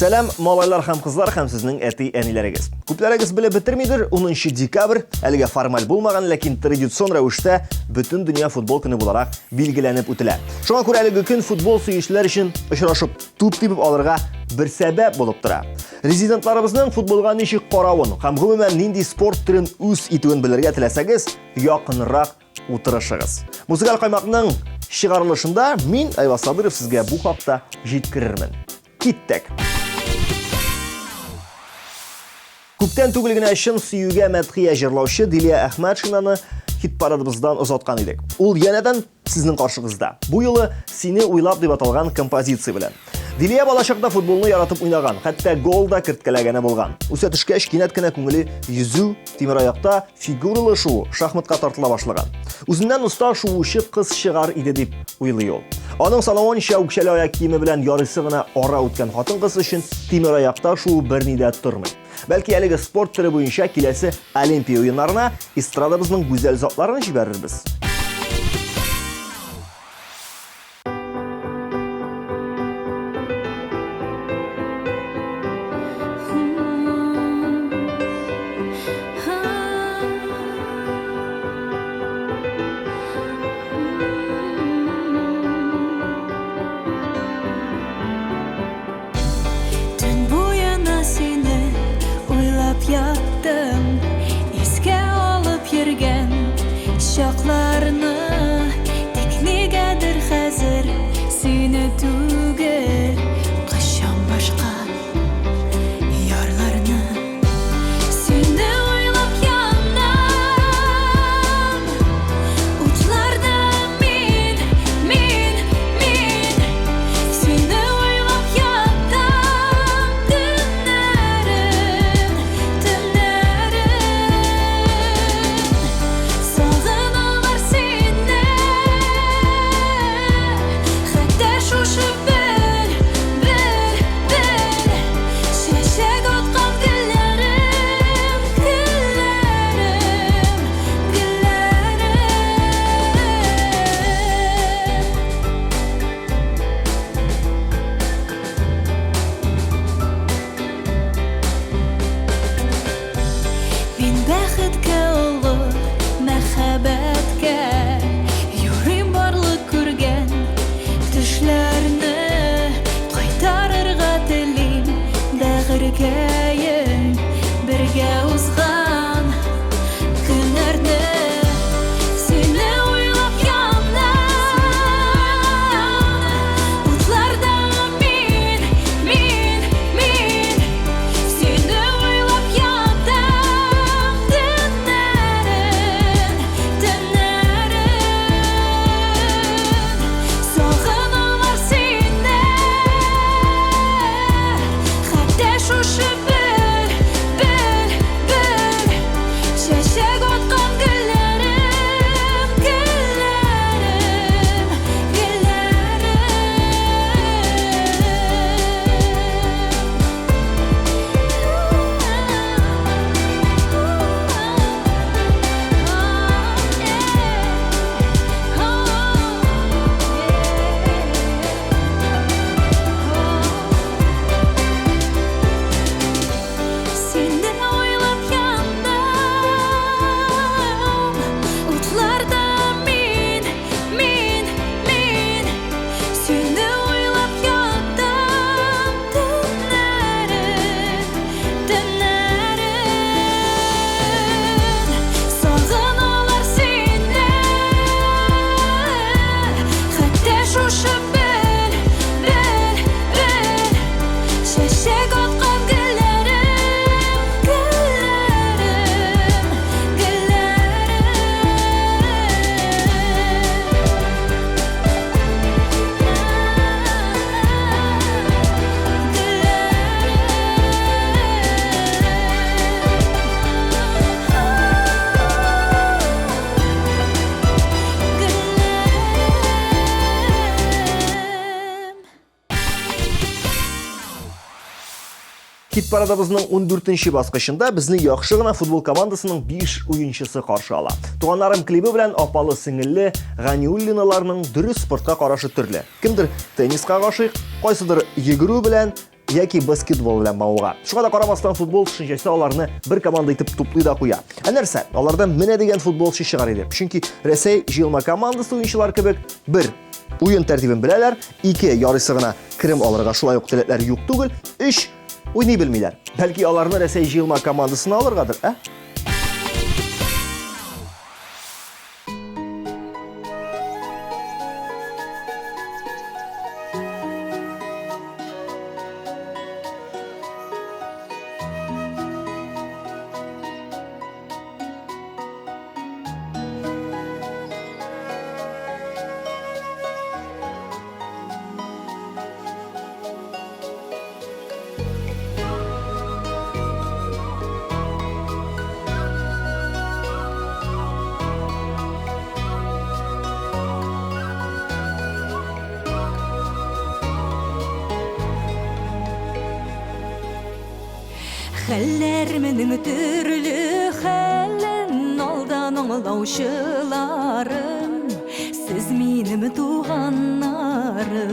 Сәлам, малайлар һәм кызлар һәм сезнең әти-әниләрегез. Күпләрегез белеп бетермидер, 10 декабрь әлегә формаль булмаган, ләкин традицион рәвештә бөтен дөнья футбол көне буларак билгеләнеп үтелә. Шуңа күрә әлеге көн футбол сөючеләр өчен очрашып туп тибеп алырга бер сәбәп булып тора. Резидентларыбызның футболга ничек каравын һәм гомумән нинди спорт төрен үз итүен белергә теләсәгез, якынрак утырышыгыз. Музыкаль каймакның чыгарылышында мин, Айваз Садыров, сезгә бу хакта җиткерермен. Киттек! Күптән түгел генә чын сөюгә мәдхия җырлаучы Дилия Әхмәтшинаны хит-парадыбыздан озаткан идек. Ул янәдән сезнең каршыгызда. Бу юлы Сине уйлап дип аталган композиция белән. Дилия балачакта футболны яратып уйнаган, хәтта гол да керткәләгәне булган. Үсә төшкәч, кинәт кенә күңеле йөзү, тимераякта фигуралы шуу, шахматка тартыла башлаган. Үзеннән оста шуучы кыз чыгар иде дип уйлый ул. Аның санавынча, үкчәле аяк киеме белән ярыйсы гына ара үткән хатын-кыз өчен тимераякта шуу берни дә тормый. Бәлки әлеге спорт төре буенча киләсе Олимпия уеннарына эстрадабызның гүзәл затларын җибәрербез. Төн буена сине уйлап яттым, искә алып йөргән чакларны. Тик нигәдер хәзер сине түгел, кочам башка ярларны. Сине уйлап янам, утларда мин, мин, мин. Сине уйлап ятам төннәрен, төннәрен. Хит-парадыбызның 14-нче баскычында безне яхшы гына футбол командасының 5 уенчысы каршы ала. Туганнарым клибы белән апалы-сеңелле Ганиуллиналарның дөрес спортка карашы төрле. Кемдер тенниска гашыйк, кайсыдыр йөгерү белән яки баскетбол белән мавыга. Шуңа да карамастан футбол төшенчәсе аларны бер команда итеп туплый да куя. Ә нәрсә, алардан менә дигән футболчы чыгар иде. Чөнки Рәсәй җыелма командасы уенчылар кебек бер уен тәртибен беләләр, ике ярыйсы гына Керем алырга шулай ук теләкләре юк түгел. Өч, уйный белмиләр. Бәлки аларны Рәсәй җыелма командасына алыргадыр, ә? Хәлләремнең төрле хәлен алдан аңлаучыларым, Сез минем туганнарым.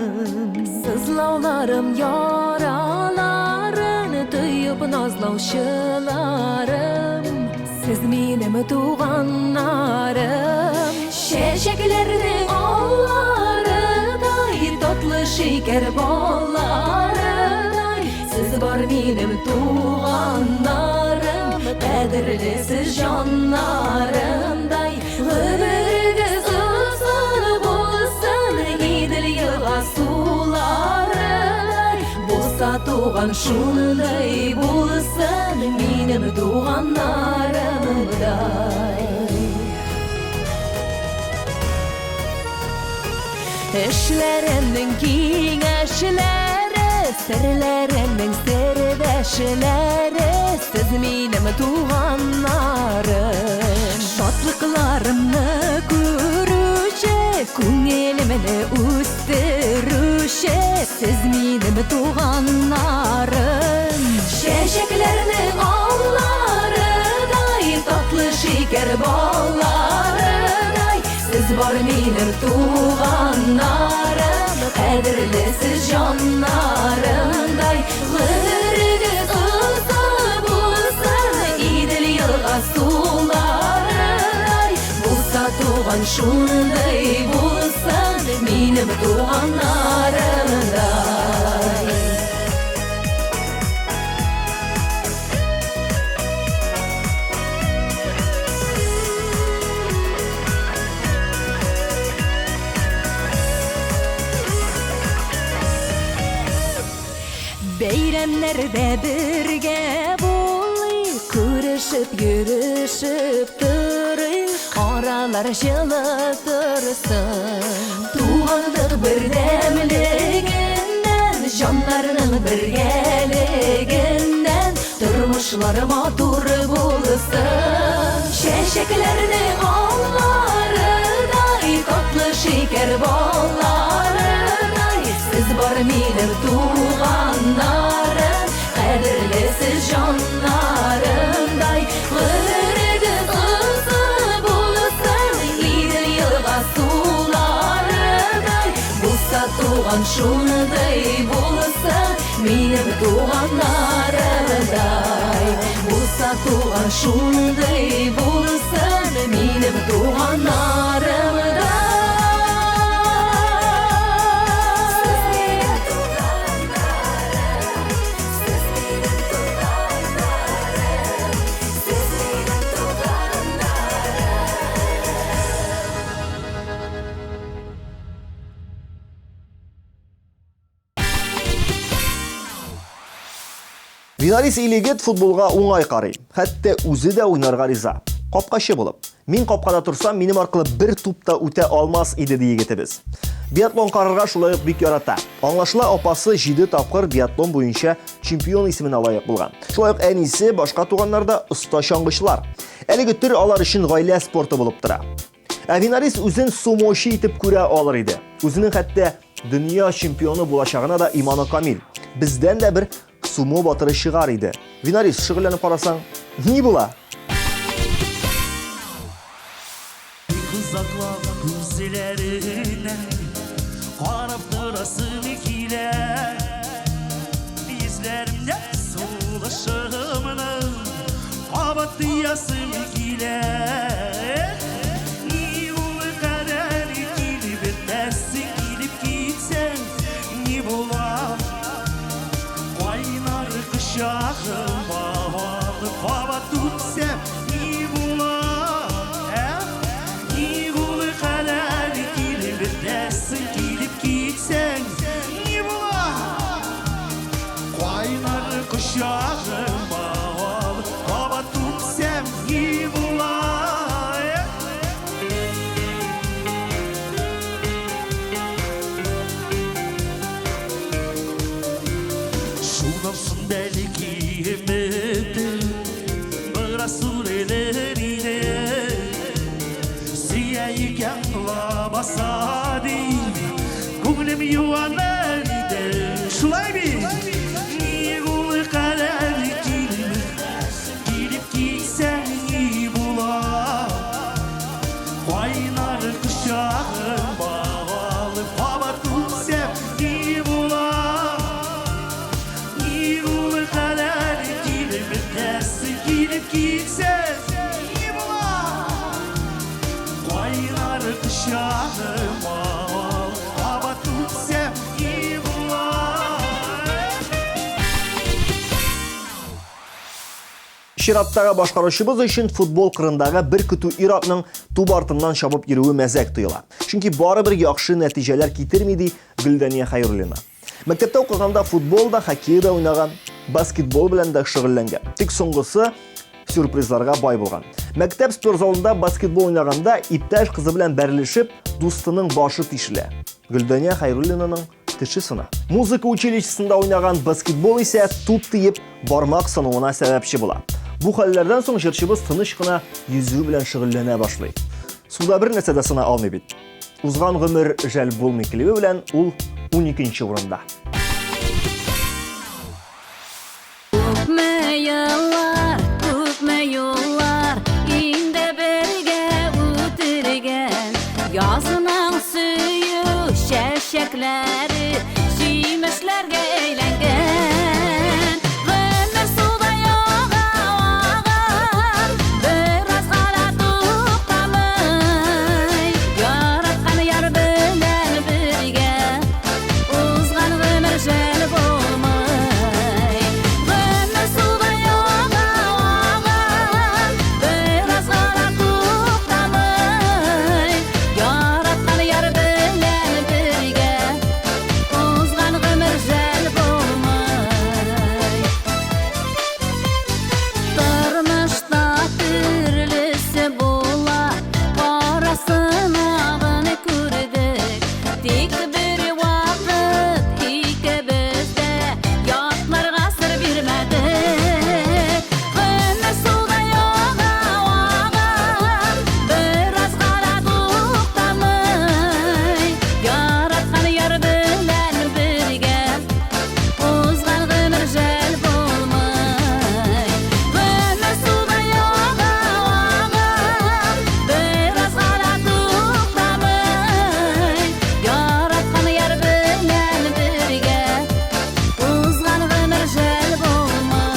Сызлауларым яраларын тоеп назлаучыларым, Сез минем туганнарым. Чәчәкләрнең алларыдай, татлы шикәр балларыдай, Сез бар минем туганнарым, кадерле сез җаннарымдай. Гомерегез озын булсын, Идел елга суларыдай, булса туган шундый булсын, минем туганнарымдай. Эшләремнең киңәшләре, серләремнең сердәшләре, сез минем туганнарым. Шатлыкларымны күрүче, күңелемне үстерүче, сез минем туганнарым. Чәчәкләрнең алларыдай, татлы шикәр балларыдай, Сез бар минем туганнарым, кадерле сез җаннарымдай. Гомерегез озын булсын, Идел елга суларыдай. Булса туган шундый булсын, минем туганнарымдай. Бәйрәмнәрдә бергә булыйк, күрешеп йөрешеп торыйк, аралар җылы торсын. Туганлык бердәмлегеннән, җаннарның бергәлегеннән Тормышлар матур булсын. Чәчәкләрнең алларыдай, татлы шикәр балларыдай, сез бар минем туганнарым, кадерле сез җаннарымдай. Гомерегез озын булсын, Идел елга суларыдай, булса туган шундый булсын, Минем туганнарымдай. Булса туган шундый булсын, минем туганнарымдай. Сез минем туганнарым, сез минем туганнарым, сез минем туганнарым. Винарис Илегет футболга уңай карый. Хәтта үзе дә уйнарга риза. Капкачы булып. Мин капкада торсам, минем аркылы бер туп та үтә алмас иде, ди егетебез. Биатлон карарга шулай ук бик ярата. Аңлашыла, апасы 7 тапкыр биатлон буенча чемпион исеменә лаек булган. Шулай ук әнисе, башка туганнар да оста чаңгычылар. Әлеге төр алар өчен гаилә спорты булып тора. Ә Винарис үзен сумочы итеп күрә алыр иде. Үзенең хәтта дөнья чемпионы булачагына да иманы камил. Бездән дә бер сумо батыры чыгар иде. Винарис, шөгыльләнеп карасаң, ни була? Бик озаклап күзләренә Карап торасым килә. Йөзләремдә сулышымны Кабат тоясым килә. Ни ул кадәр килеп бетәсең, Килеп китсәң, ни була? Кайнар кочагыма алып кабат үпсәм, ни була? Ә? Ни ул кадәр килеп бетәсең, килеп китсәң, ни була? Кайнар кочагыма алып кабат үпсәм, ни була? Шуннан соң бәлки өметем бераз сүрелер иде. Сөя икән лабаса дип, күңелем юаныр иде. Шулай бит? Ник ул кадәр килеп, килеп китсәң ни була? Кайнар кочагыма алып кабат үпсәм ни була? Ни ул кадәр килеп бетәсең, килеп китсәң ни була? Кайнар кочагыма алып кабат үпсәм ни була? Чираттагы башкаручыбыз өчен футбол кырындагы бер көтү ир-атның туп артыннан чабып йөрүе мәзәк тоела. Чөнки барыбер яхшы нәтиҗәләр китерми, ди Гөлдания Хәйруллина. Мәктәптә укыганда футбол да, хоккей да уйнаган, баскетбол белән дә шөгыльләнгән. Тик соңгысы сюрпризларга бай булган. Мәктәп спортзалында баскетбол уйнаганда иптәш кызы белән бәрелешеп, дустының башы тишелә. Гөлдания Хәйруллинаның теше сына. Музыка училищесында уйнаган баскетбол исә туп тиеп, бармак сынуына сәбәпче була. Бу хәлләрдән соң җырчыбыз тыныч кына йөзү белән шөгыльләнә башлый. Суда бер нәрсә дә сына алмый бит. Узган гомер жәл булмый клибы белән ул 12 урында. Күпме еллар, күпме юллар инде бергә үтергән. Язның сөю чәчәкләре җимешләргә әйләнгән. Гомер судай ага, агар, бераз гына туктамый. Яраткан яр белән бергә Узган гомер жәл булмый. Гомер судай ага, агар, бераз гына туктамый. Яраткан яр белән бергә узган гомер жәл булмый. Тормышта төрлесе була, карасын агын күрдек. Тик бер вакыт икебез дә ятларга сер бирмәдек. Гомер судай ага, агар, бераз гына туктамый. Яраткан яр белән бергә узган гомер жәл булмый. Гомер судай ага, агар, бераз гына туктамый. Яраткан яр белән бергә узган гомер жәл булмый.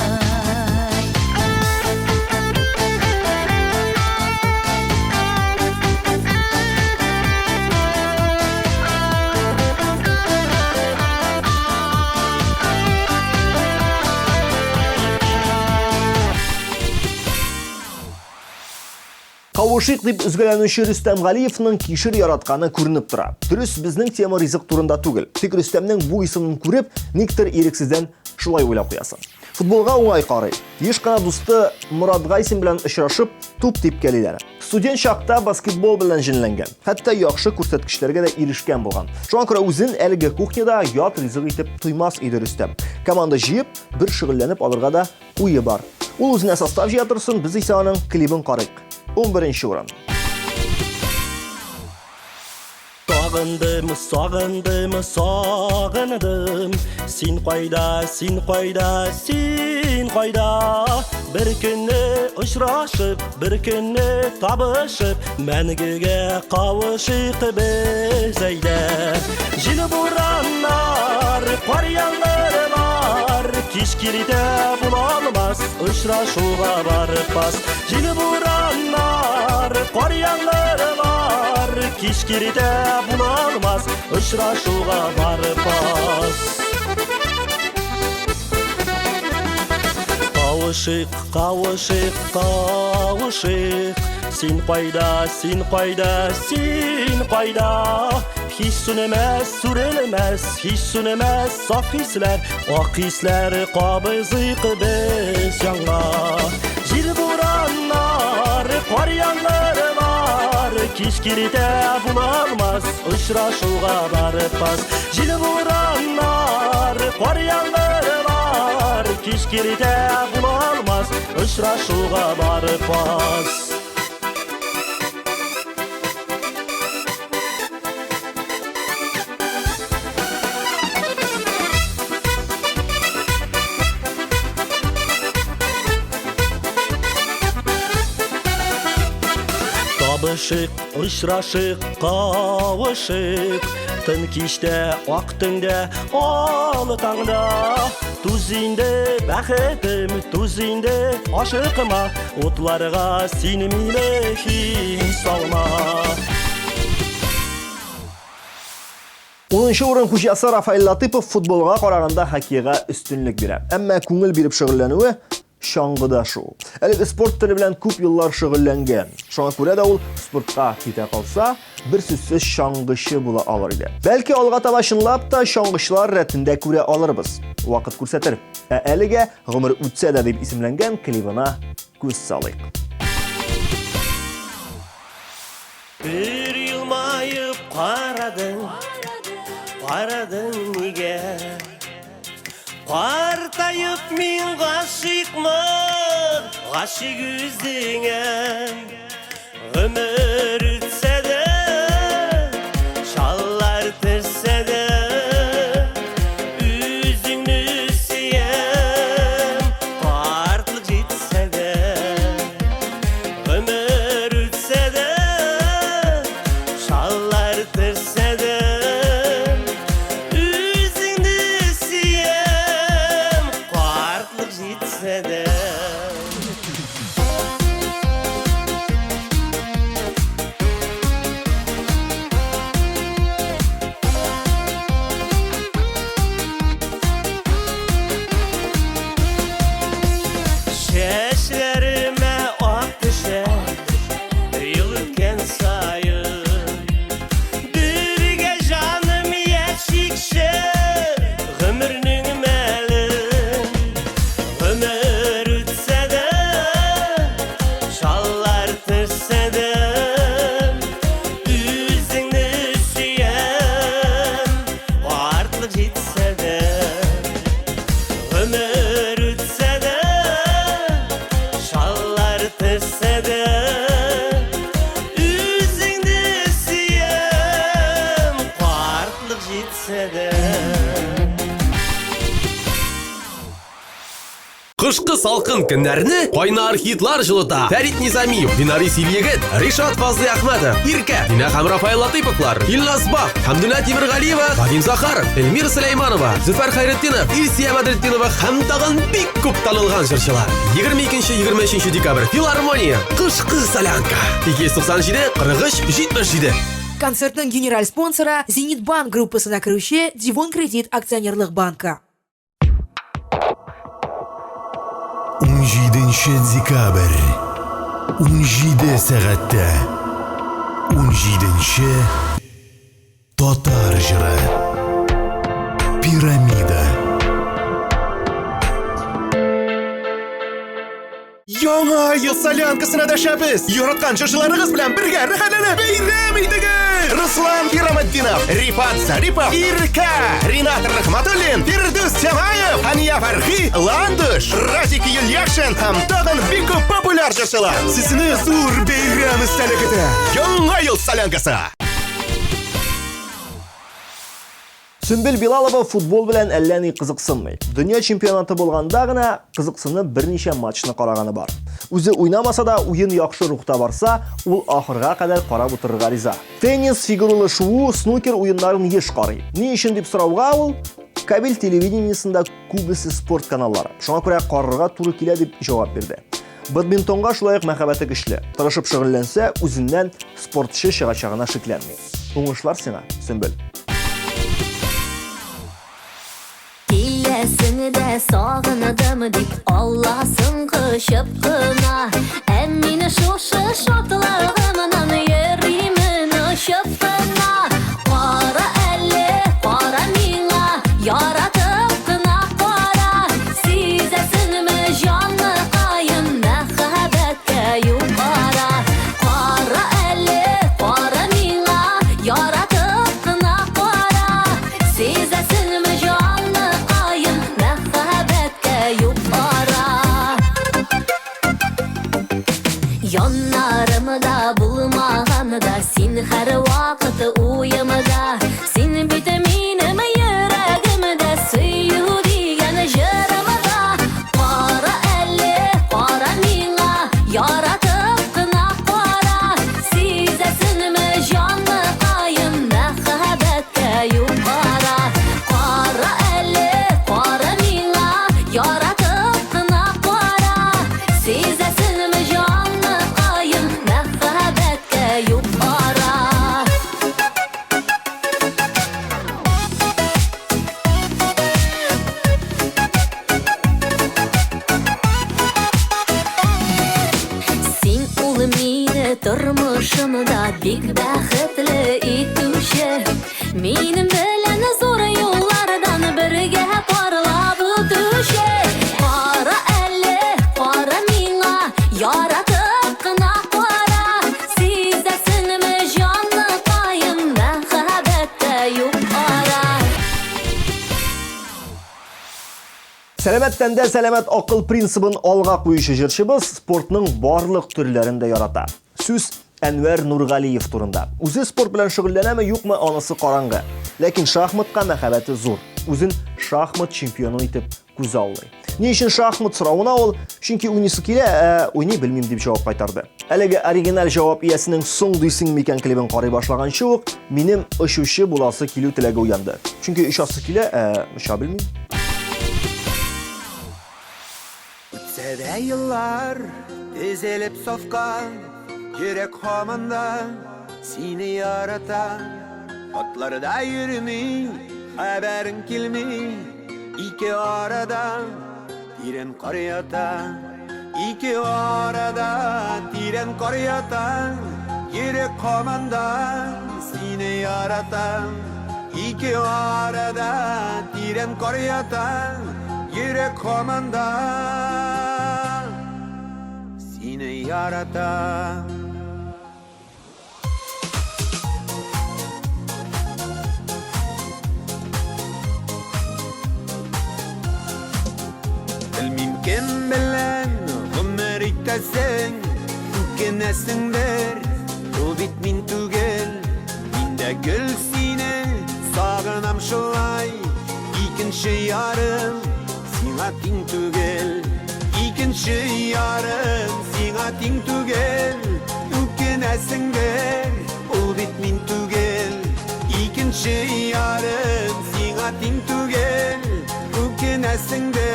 Кавышыйк дип өзгәләнүче Рөстәм Галиевның кишер яратканы күренеп тора. Дөрес, безнең тема ризык турында түгел. Тик Рөстәмнең бу исемен күреп, никтер ирексездән шулай уйлап куясың. Футболга уңай карый. Еш кына дусты Морат Гайсин белән очрашып, туп типкәлиләр. Студент чакта баскетбол белән җенләнгән. Хәтта яхшы күрсәткечләргә дә ирешкән булган. Шуңа күрә үзен әлеге кухняда ят ризык итеп тоймас иде Рөстәм. Команда җыеп, бер шөгыльләнеп алырга да уе бар. Ул үзенә состав җыя торсын, без исә аның клибын карыйк. 11 урын. Тагын Сагындым, сагындым, сагындым. Син кайда, син кайда, син кайда? Бер көнне очрашып, бер көнне табышып, мәңгегә кавышыйк без әйдә. Җил бураннар, кар яңгырлар, кич киртә була алмас, очрашуга барып бас. Җил бураннар, кар яңгырлар, кич киртә була алмас, очрашуга барып бас. Кавышыйк, кавышыйк, кавышыйк. Син кайда, син кайда, син кайда? Һич сүнемәс, сүрелмәс, һич сүнемәс саф хисләр, ак хисләр кабызыйк без яңа. Җил бураннар, кар яңгырлар, кич киртә була алмас, очрашуга барып бас. Җил бураннар, кар яңгырлар, кич киртә була алмас, очрашуга барып бас. Табышыйк, очрашыйк, кавышыйк. Тын кичтә, ак төнгә, ал таңда. Түз инде, бәхетем, түз инде, ашыкма. Утларга син мине һич салма. Унынчы урын хуҗасы Рафаэль Латыпов футболга караганда хоккейга өстенлек бирә. Әмма күңел биреп шөгыльләнүе чаңгыда шуу. Әлеге спорт төре белән күп еллар шөгыльләнгән. Шуңа күрә дә ул спортка китә калса, бер сүзсез чаңгычы була алыр иде. Бәлки алга таба чынлап та чаңгычылар рәтендә күрә алырбыз. Вакыт күрсәтер. Ә әлегә Гомер үтсә дә дип исемләнгән клибына күз салыйк. Бер елмаеп карадың, карадың нигә? Картаеп мин гашыйкмын, гашыйк үзеңә. Гомер үтсә дә, чаллар төшсә дә, үзеңне сөям, картлык җитсә дә. Гомер үтсә дә, чаллар төшсә дә, үзеңне сөям, картлык җитсә дә. Чәчләремә ак төшә, ел үткән саен. Бергә җаным яшикче, гомернең мәлен. Гомер үтсә дә, чаллар төшсә дә, үзеңне сөям, картлык җитсә дә. Гомер үтсә дә, чаллар төшсә дә, үзеңне сөям, картлык җитсә дә. Кышкы салкын көннәрне кайнар хитлар җылыта. Фәрит Низамиев, Динарис Ильегет, Ришат Фазлый Әхмәтов, Иркә, Динә һәм Рафаэль Латыйповлар, Илназ Бах, Хәмдүнә Тимергалиева, Вадим Захаров, Эльмира Сөләйманова, Зөфәр Хәйретдинов, Илсия Бәдретдинова һәм тагын бик күп танылган җырчылар. 22-23 декабрь Филармония, Кышкы солянка. 297 43 77. Концертның генераль спонсоры Зенит Банк группасына керүче Дивон Кредит акционерлык банкы. 17 декабрь 17 сәгатьтә 17 татар җыры Пирамида. Яңа ел солянкасына дәшәбез! Яраткан җырчыларыгыз белән бергә рәхәтләнеп бәйрәм итегез! Руслан Кираматдинов, Рифат Зарипов, Иркә, Ринат Рахматуллин, Фирдүс Тямаев, Хания Фәрхи, Ландыш, Радик Юльякшин һәм тагын бик күп популяр җырчылар. Сезне зур бәйрәм өстәле көтә. Яңа ел солянкасы! Сөмбел Билалова футбол белән әллә ни кызыксынмый. Дөнья чемпионаты булганда гына кызыксынып берничә матчны караганы бар. Үзе уйнамаса да, уен яхшы рухта барса, ул ахырга кадәр карап утырырга риза. Теннис, фигуралы шуу, снукер уеннарын еш карый. Ни өчен дип сорауга ул, кабель телевидениесендә күбесе спорт каналлары. Шуңа күрә карарга туры килә дип җавап бирде. Бадминтонга шулай ук мәхәббәте көчле. Тырышып шөгыльләнсә, үзеннән спортчы чыгачагына шикләнми. Уңышлар сиңа, Сөмбел! Киләсең дә сагындым дип аласың кочып кына. Ә мин шушы шатлыгымнан йөримен очып кына. Кара әле, кара миңа, яратып кына кара. Сизәсеңме, җаныкаем, мәхәббәткә юк ара. Кара әле, кара миңа, яратып кына кара. Сизәсеңме, җаныкаем, мәхәббәткә юк ара. Яннарымда булмаганда син һәрвакыт уемда. Син бит минем йөрәгемдә, сөю дигән җырымда. Кара әле, кара миңа, яратып кына кара. Сизәсеңме, җаныкаем, мәхәббәткә юк ара. Кара әле, кара миңа, яратып кына кара. Сизәсеңме, җаныкаем, мәхәббәткә юк ара. Син ул мине тормышымда бик бәхетле итүче. Минем белән зур юллардан бергә парлап үтүче. Кара әле, кара миңа, яратып кына кара. Сизәсеңме, җаныкаем, мәхәббәткә юк ара. Сәламәт тәндә сәламәт акыл принцибын алга куючы җырчыбыз спортның барлык төрләрен дә ярата. Сүз Әнвәр Нургалиев турында. Үзе спорт белән шөгыльләнәме, юкмы, анысы караңгы. Ләкин шахматка мәхәббәте зур. Үзен шахмат чемпионы итеп күзаллый. Ни өчен шахмат соравына ул, чөнки уйныйсы килә, ә уйный белмим дип җавап кайтарды. Әлеге оригиналь җавап иясенең Соң дисең микән клибын карый башлаганчы ук минем очучы буласы килү теләге уянды. Чөнки очасы килә, ә оча белмим. Үтсә дә еллар, тезелеп сафка, Йөрәк һаман да сине ярата. Хатларда йөрми, хәбәрең килми, Ике арада тирән кар ята. Ике арада тирән кар ята, Йөрәк һаман да сине ярата. Ике арада тирән кар ята, Йөрәк һаман да сине ярата. Белмим кем белән гомер итәсең, Үкенәсеңдер, ул бит мин түгел. Мин дә гел сине сагынам шулай, Икенче ярым сиңа тиң түгел. Икенче ярым сиңа тиң түгел, Үкенәсеңдер, ул бит мин түгел. Икенче ярым сиңа тиң түгел, Үкенәсеңдер,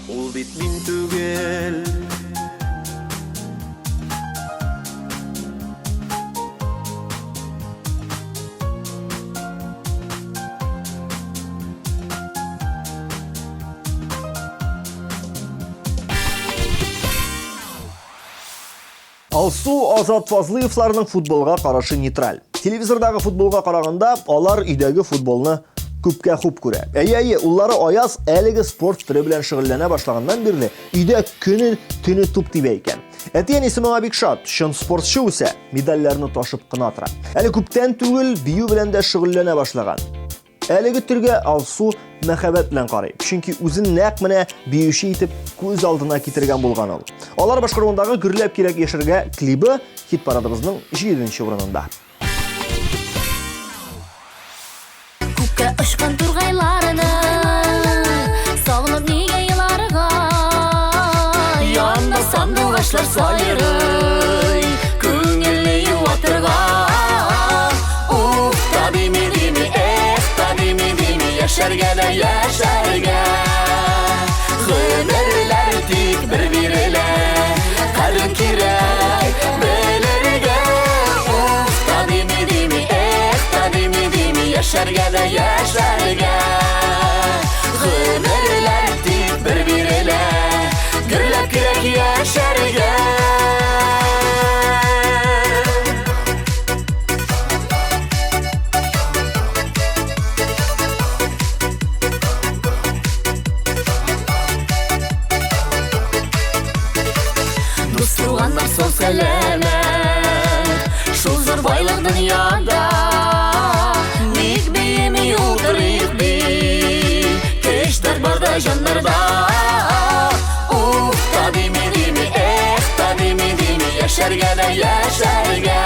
ул бит мин түгел. Алсу Азат Фазлыевларның футболга карашы нейтраль. Телевизордагы футболга караганда, алар өйдәге футболны күпкә хуп күрә. Әйе, әйе, уллары Аяз әлеге спорт төре белән шөгыльләнә башлаганнан бирле өйдә көне төне туп тибә икән. Әти-әнисе моңа бик шат, чын спортчы үсә, медальләрне ташып кына тора. Әле күптән түгел бию белән дә шөгыльләнә башлаган. Әлеге төргә Алсу мәхәббәт белән карый, чөнки үзен нәкъ менә биюче итеп күз алдына китергән булган ул. Алар башкаруындагы Гөрләп кирәк яшәргә клибы хит-парадыбызның 7 урынында. Очкан тургайларны сагынып нигә еларга? Янда сандугачлар сайрый, күңелне юатырга. Ух та дими дими, эх та дими дими, яшәргә дә яшәргә. Гомерләр тик бер бирелә, кадер кирәк белергә. Ух та дими дими, эх та дими дими, яшәргә дә яшәргә. Гомерләр тик бер бирелә, гөрләп кирәк яшәргә. Дус туганнар сау сәламәт, шул зур байлык дөньяда. Ник биеми утырыйк бит, көч дәрт бар да җаннарда. Ух та дими дими, эх та дими дими, яшәргә дә яшәргә.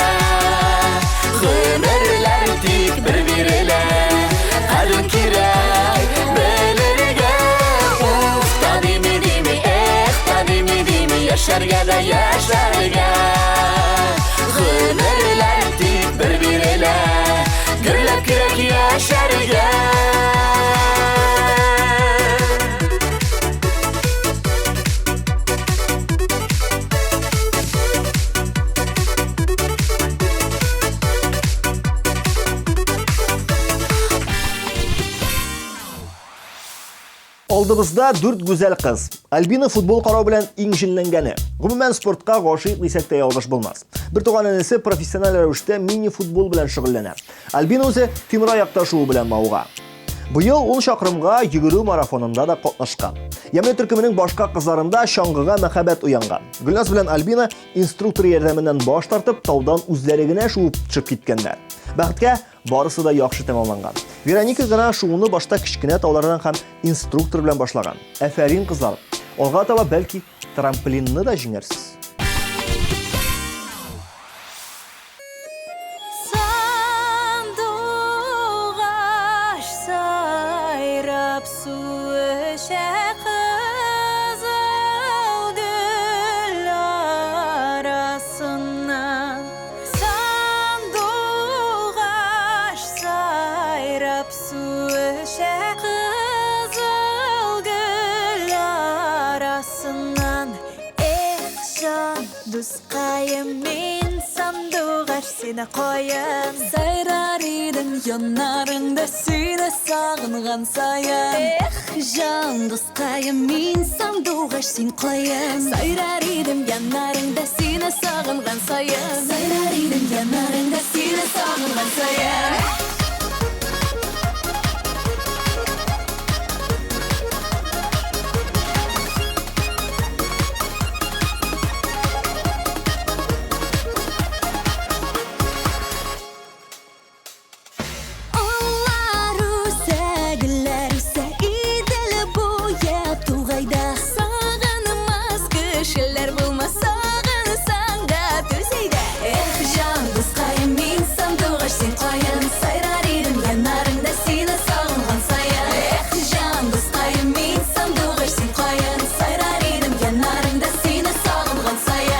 Гомерләр тик бер бирелә, кадер кирәк белергә. Ух та дими дими, эх та дими дими, яшәргә дә яшәргә. Гомерләр тик бер бирелә, гөрләп кирәк яшәргә. Алдыбызда дүрт гүзәл кыз. Альбина футбол карау белән иң җенләнгәне. Гомумән спортка гашыйк дисәк тә ялгыш булмас. Бертуган энесе профессиональ рәвештә мини-футбол белән шөгыльләнә. Альбина үзе тимераякта шуу белән мавыга. Быел 10 чакрымга йөгерү марафонында да катнашкан. Ямьле төркеменең башка кызларында чаңгыга мәхәббәт уянган. Гөлназ белән Альбина инструктор ярдәменнән баш тартып, таудан үзләре генә шуып төшеп киткәннәр. Бәхеткә, барысы да яхшы тәмамланган. Вероника гына шууны башта кечкенә таулардан һәм инструктор белән башлаган. Әфәрин, кызлар! Алга таба бәлки трамплинны да җиңәрсез. Сандугач сайрап су эчә кызыл гөл арасыннан. Сандугач сайрап су эчә кызыл гөл арасыннан. Эх, җан, дускаем, мин сандугач сине каян. Сайрар идем яннарыңда сине сагынган саен. Эх, җан, дускаем, мин сандугач син каян. Сайрар идем яннарыңда сине сагынган саен. Сайрар идем яннарыңда сине сагынган саен. Аллар үсә, гөлләр үсә, Идел буе тугайда. Сагынмас кешеләр булмас, сагынсаң да түз әйдә. Эх, җан, дускаем, мин сандугач, син каян. Сайрар идем яннарыңда сине сагынган саен. Эх, җан, дускаем, мин сандугач, син каян. Сайрар идем яннарыңда сине сагынган саен.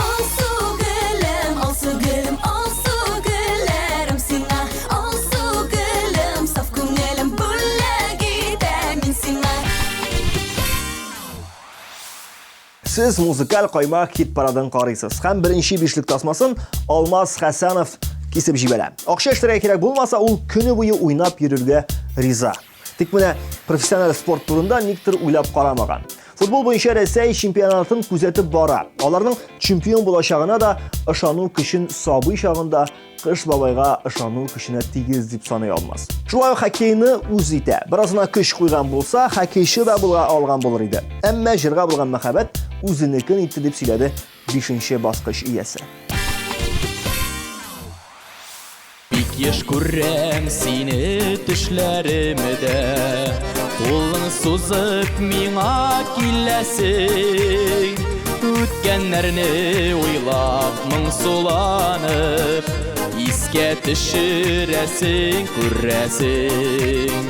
Алсу гөлем, алсу гөлем, алсу гөлләрем сиңа. Алсу гөлем, саф күңелем, бүләк итәм мин сиңа. Сез музыкаль каймак хит парадын карыйсыз һәм беренче бишлек тасмасын Алмаз Хәсәнов кисеп җибәрә. Акча эшләргә кирәк булмаса, ул көне буе уйнап йөрергә риза. Тик менә профессиональ спорт турында никтер уйлап карамаган. Футбол буенча Рәсәй чемпионатын күзәтеп бара. Аларның чемпион булачагына да ышану көчен сабый чагында Кыш бабайга ышану көченә тигез дип саный алмас. Шулай ук хоккейны үз итә. Беразына көч куйган булса, хоккейчы да була алган булыр иде. Әмма җырга булган мәхәббәт үзенекен итте дип сөйләде 5 баскыч иясе. Бик еш күрәм сине төшләремдә, кулың сузып миңа киләсең. Үткәннәрне уйлап, моңсуланып, искә төшерәсең, күрәсең.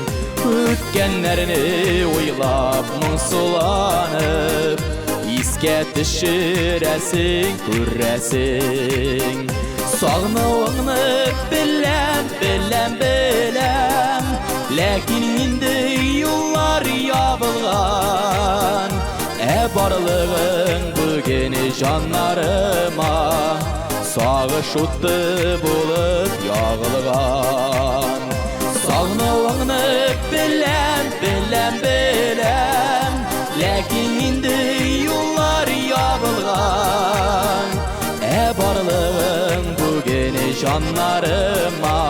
Үткәннәрне уйлап, моңсуланып, искә төшерәсең, күрәсең. Сагынуыңны беләм, беләм, беләм, ләкин инде юллар ябылган. Ә барлыгың бүген җаннарыма сагыш уты булып ягылган. Сагынуыңны беләм, беләм, беләм, ләкин инде юллар ябылган. Ә барлыгың бүген җаннарыма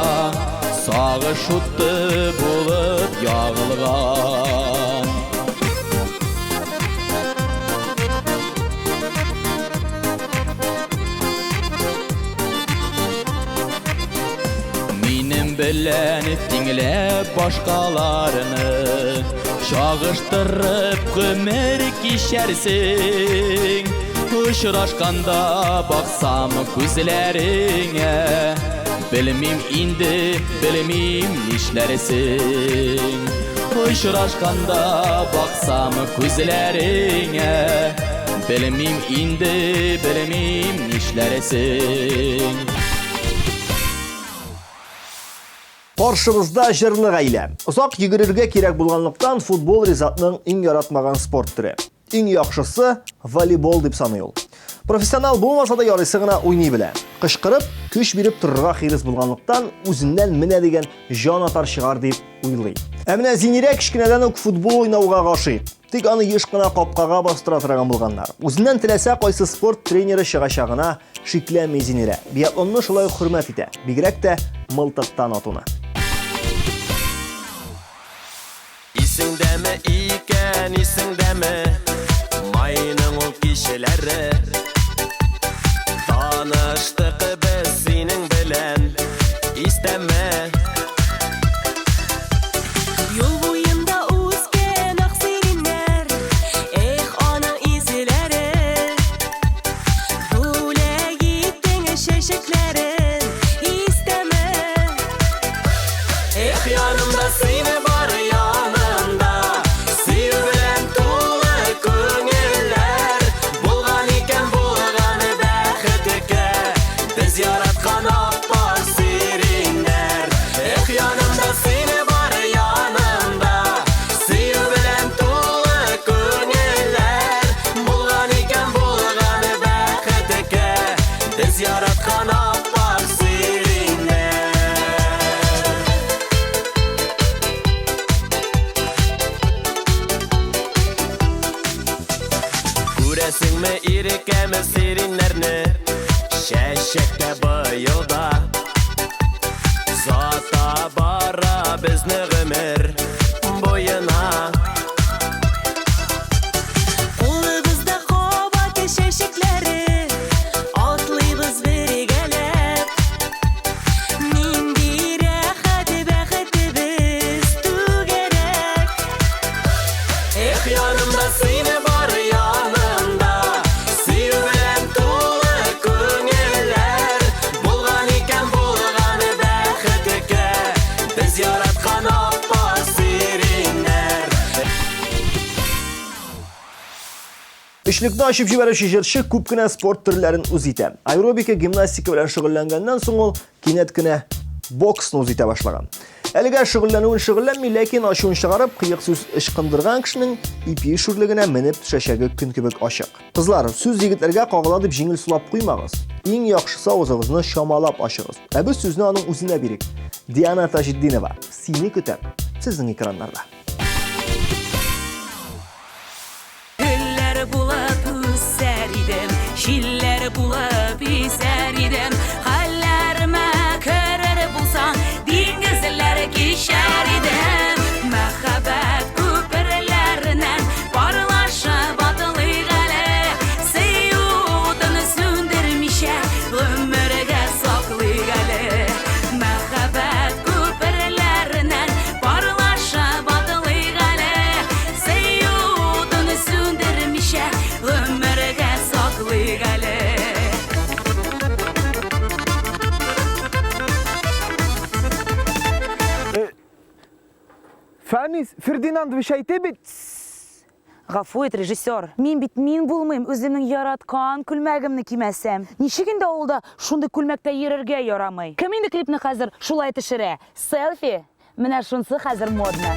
сагыш уты булып ягылган. Минем белән тиңләп башкаларны чагыштырып гомер кичәрсең. Очрашканда баксам күзләреңә, белмим инде, белмим нишләрсең. Очрашканда баксам күзләреңә, белмим инде, белмим нишләрсең. Каршыбызда җырлы гаилә. Озак йөгерергә кирәк булганлыктан, футбол Ризатның иң яратмаган спорт төре. Иң яхшысы волейбол дип саный ул. Профессионал булмаса да ярыйсы гына уйный белә. Кычкырып, көч биреп торырга хирыс булганлыктан, үзеннән менә дигән җан атар чыгар дип уйлый. Ә менә Зинирә кечкенәдән үк футбол уйнауга гашыйк. Тик аны еш кына капкага бастыра торган булганнар. Үзеннән теләсә кайсы спорт тренеры чыгачагына шикләнми Зинирә. Биатлонны шулай ук хөрмәт итә, бигрәк тә мылтыктан атуны. Исеңдәме икән, исеңдәме Майның ул кичәләре? Таныштык без синең белән, истәме? Юл буенда үскән ак сиреннәр, эх, аның изеләре. Бүләк иттең чәчәкләрен, истәме? Эх, янымда сине бар янымда, сөю белән тулы күңелләр. Булган икән, булган бәхеткә, без яраткан аппак сиреннәр. Эх, янымда сине бар янымда, сөю белән тулы күңелләр. Булган икән, булган бәхеткә, без яраткан аппак сиреннәр. Күрәсеңме, ирекәме сиреннәрне? Чәчәктә быел да Зата бара безне гомер буена. Кулыбызда кабат чәчәкләре, атлыйбыз бергәләп. Нинди рәхәт бәхетебез түгәрәк. Эх, янымда сине бар янымда, сөю белән тулы күңелләр. Булган икән, булган бәхеткә, без яраткан аппак сиреннәр. Өчлекне ачып җибәрүче җырчы күп кенә спорт төрләрен үз итә. Аэробика, гимнастика белән шөгыльләнгәннән соң ул кинәт кенә боксны үз итә башлаган. Әлегә шөгыльләнүен шөгыльләнми, ләкин ачуын чыгарып, кыек сүз ычкындырган кешенең ипи шүрлегенә менеп төшәчәге көн кебек ачык. Кызлар, сүз егетләргә кагыла дип җиңел сулап куймагыз. Иң яхшысы авызыгызны чамалап ачыгыз. Ә без сүзне аның үзенә бирик. Диана Таҗетдинова, сине көтәм. Сезнең экраннарда. Гөлләр булып үсәр идем, җилләр булып исәр идем. Хәлләремә керер булсаң, диңгезләр кичәр идем. Мәхәббәт күперләреннән парлашып атлыйк әле. Сөю утын сүндермичә, гомергә саклыйк әле. Мәхәббәт күперләреннән парлашып атлыйк әле. Сөю утын сүндермичә, гомергә Фәнис Фердинандович әйтте бит. Гафу ит, режиссер. Мин бит мин булмыйм, үземнең яраткан күлмәгемне кимәсәм. Ничек инде авылда шундый күлмәктә йөрергә ярамый? Кем инде клипны хәзер шулай төшерә? Селфи? Менә шунсы хәзер модно.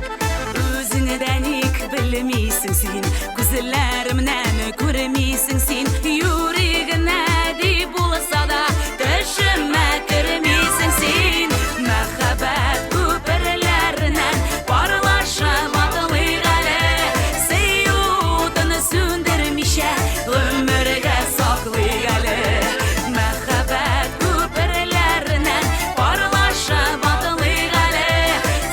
Үзеңне дә ник белмисең син, Күзләремнән күрмисең син, Юри генә дип булса да, Төшемә кермисең син. Мәхәббәт күперләреннән Парлашып атлыйк әле, Сөю утын сүндермичә, Гомергә саклыйк әле. Мәхәббәт күперләреннән Парлашып атлыйк әле,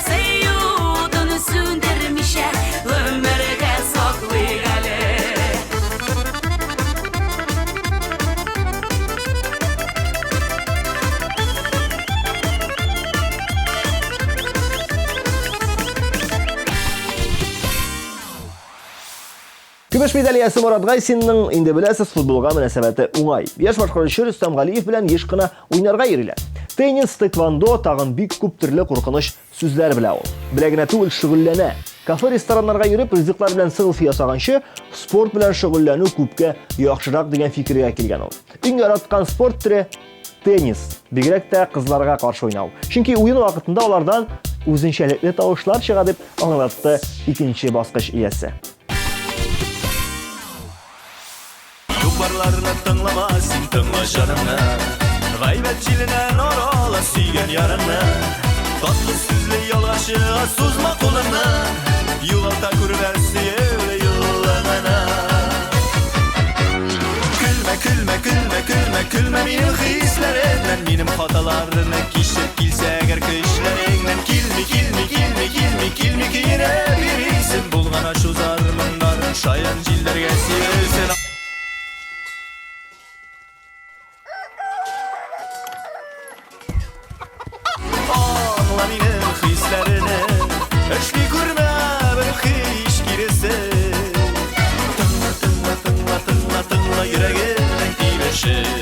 Сөю утын сүндермичә, Гомергә саклыйк әле. Көмеш медаль иясе Мурат Гайсинның, инде беләсез, футболга мөнәсәбәте уңай. Яшь башкаручы Рөстәм Галиев белән еш кына уйнарга йөриләр. Теннис, тэквондо, тагын бик күп төрле куркыныч сүзләр белә ул. Белә генә түгел, шөгыльләнә. Кафе-рестораннарга йөреп, ризыклар белән селфи ясаганчы, спорт белән шөгыльләнү күпкә яхшырак дигән фикергә килгән ул. Иң яраткан спорт төре теннис, бигрәк тә кызларга каршы уйнау. Чөнки уен вакытында алардан үзенчәлекле тавышлар чыга дип аңлатты икенче баскыч иясе. Юк-барларны тыңлама, син тыңла җаныңны. Гайбәт җиленнән арала сөйгән ярыңны. Татлы сүзле ялганчыга сузма кулыңны. Югалта күрмә сөю юлыңны. Көлмә, көлмә, көлмә, көлмә, көлмә минем хисләремнән, минем хаталарны кичер килсә әгәр көчләреңнән. Килми, килми, килми, килми, килми көенеп йөрисең, булган ачу зар-моңнарын шаян җилләргә сибелсен. Аңла минем хисләрне, эшли күрмә бер һич киресен. Тыңла, тыңла, тыңла, тыңла, тыңла йөрәгемнең тибешен.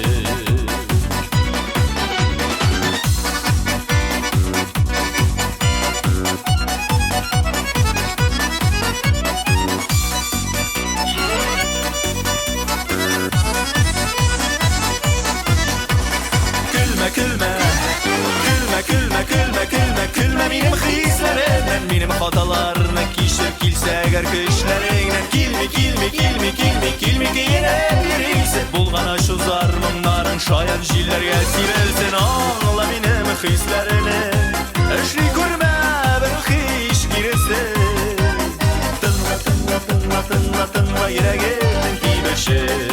Көлмә, көлмә, көлмә, көлмә, көлмә, көлмә, көлмә минем хисләремнән, минем хаталарны кичер килсә әгәр көчләреңнән. Килми, килми, килми, килми, килми көенеп йөрисең, булган ачу зар моңнарың шаян җилләргә сибелсен. Аңла минем хисләрне, эшли күрмә бер һич киресен. Тыңла, тыңла, тыңла, тыңла, тыңла йөрәгемнең тибешен.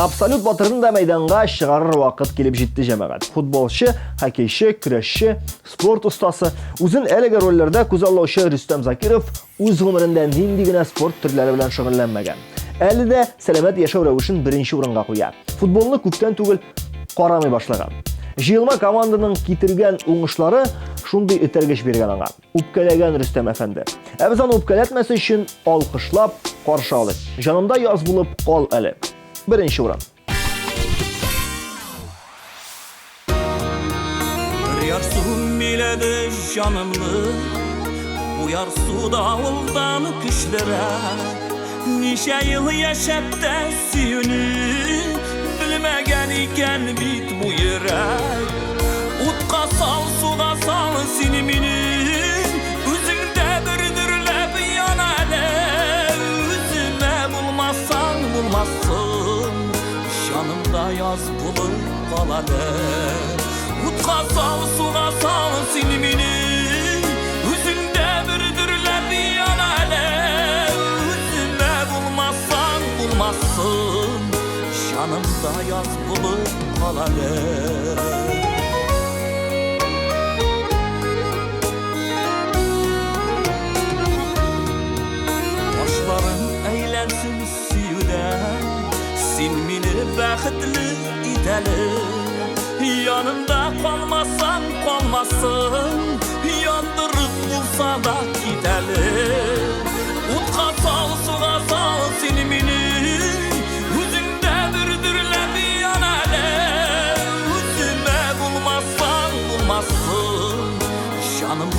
Абсолют батырны да мәйданга чыгарыр вакыт килеп җитте, җәмәгать. Футболчы, хоккейчы, көрәшче, спорт остасы, үзен әлеге рольләрдә күзаллаучы Рөстәм Закиров үз гомерендә нинди генә спорт төрләре белән шөгыльләнмәгән. Әле дә сәламәт яшәү рәвешен беренче урынга куя. Футболны күптән түгел карамый башлаган. Җыелма команданың китергән уңышлары шундый этәргеч биргән аңа. Үпкәләгән Рөстәм әфәнде. Ә без аны үпкәләтмәс өчен алкышлап каршы алыйк. Җанымда яз булып кал әле. Беренче урын. Бер ярсу биләде җанымны, Бу ярсу давылдан көчлерәк. Ничә ел яшәп тә сөюне Белмәгән икән бит бу йөрәк. Утка сал, суга сал син мине, Үзеңдә бер дөрләп ян әле. Үземә булмасаң булмасын, Җанымда яз булып кал әле. Утка сал, суга сал син мине, Үзеңдә бер дөрләп ян әле. Үземә булмасаң булмасын, Җанымда яз булып кал әле. Башларым әйләнсен сөюдән, Син мине бәхетле ит әле. Янымда калмасаң калмасын, Яндырып булса да кит әле. Утка сал, суга сал син мине, Үзеңдә бер дөрләп ян әле. Үземә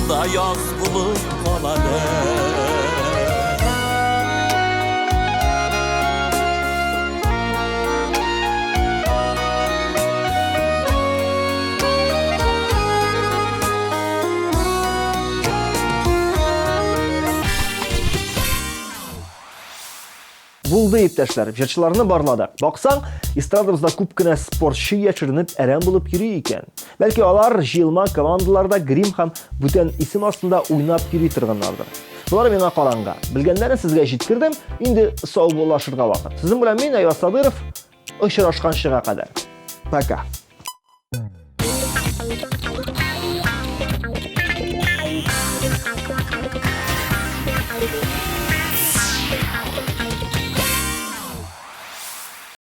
Янымда яз булып кал әле. Булды, иптәшләр, җырчыларны барладык. Баксаң, эстрадабызда күп кенә спортчы яшеренеп әрәм булып йөри икән. Бәлки алар җыелма командаларда грим һәм бүтән исем астында уйнап йөри торганнардыр. Болар миңа караңгы. Белгәннәрен сезгә җиткердем, инде саубуллашырга вакыт. Сезнең белән мин, Айваз Садыров, очрашканчыга кадәр. Пока.